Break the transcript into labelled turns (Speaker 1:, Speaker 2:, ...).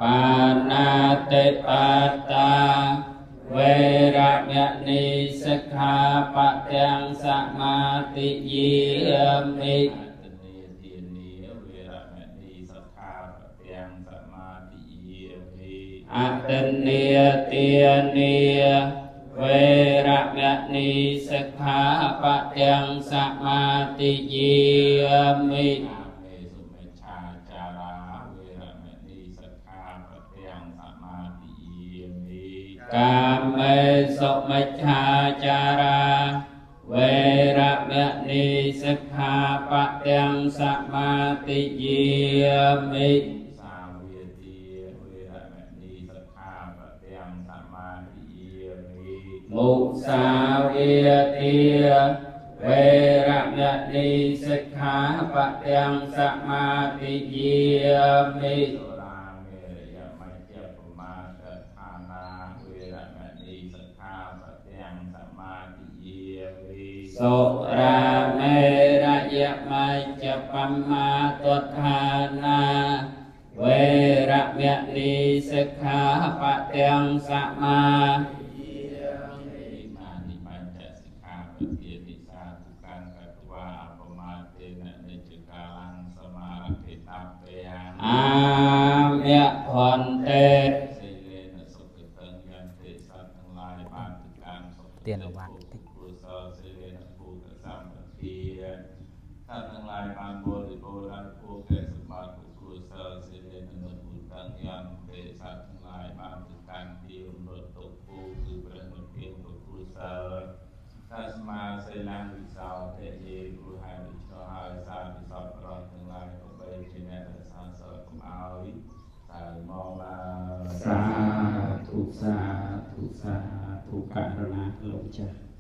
Speaker 1: បាណាតិបាតាវេរមណីសិក្ខាបទាំងសមាទិយាមិ
Speaker 2: អទិន្នាទានាវេរមណីសិក្ខាបទាំងសមាទិយាមិ
Speaker 1: អទិន្នាទានាវេរមណីសិក្ខាបទាំងសមាទិយាមិ
Speaker 2: កាមេសុមិច្ឆាចារាវេរមណីសិក្ខាបទាំងសមាទិយាមិ
Speaker 1: កាមេសុមិច្ឆាចារាវេរមណីសិក្ខាបទាំងសមាទិយាមិ
Speaker 2: សាវាទាវេរមណីសិក្ខាបទាំងសមាទិយាមិ
Speaker 1: មុសាវាទាវេរមណីសិក្ខាបទាំងសមាទិយាមិ
Speaker 2: សុរាមេរយមជ្ជពមាទដ្ឋានាវេរមណីសិក្ខាបទាំងសមាទិយាមិ
Speaker 1: សុរាមេរយមជ្ជបមាទដ្ឋានាវេរមណីសិក្ខាបទាំងសមា
Speaker 2: ອິមានិបញ្ចសិក្ខាបទានិសាទុកੰកតវាអបមាទេននិច្ចកាលੰសមារកិតព្យ៉ាង
Speaker 1: អាមៈភន្ទេ
Speaker 2: សិលេនសុគតੰយន្តិសត្វទាំងឡាយបានទៅកាន់សុគ
Speaker 3: ទានឱវាទតិច
Speaker 2: ពុសលសិលេនភូតសម្បទាសត្វទាំងឡាយបានបរិបូរណ៍ដោយភោគសម្បត្តិពុសលសិលេននុភូតੰយន្តិសត្វទាំងឡាយបានទៅកាន់ទីរំលត់ទុក្ខភូគឺព្រះនិព្វានពុសល តាស្មាសិលាំងវិសោតេយេព្រោះហើយដូច្នោះហើយសាធុសពប្រុសទាំងឡាយក៏បីជាអ្នករក្សាសិលកុំឲ្យតែមកឡើយ
Speaker 1: សាធុសាធុសាធុករណាលោកម្ចាស់។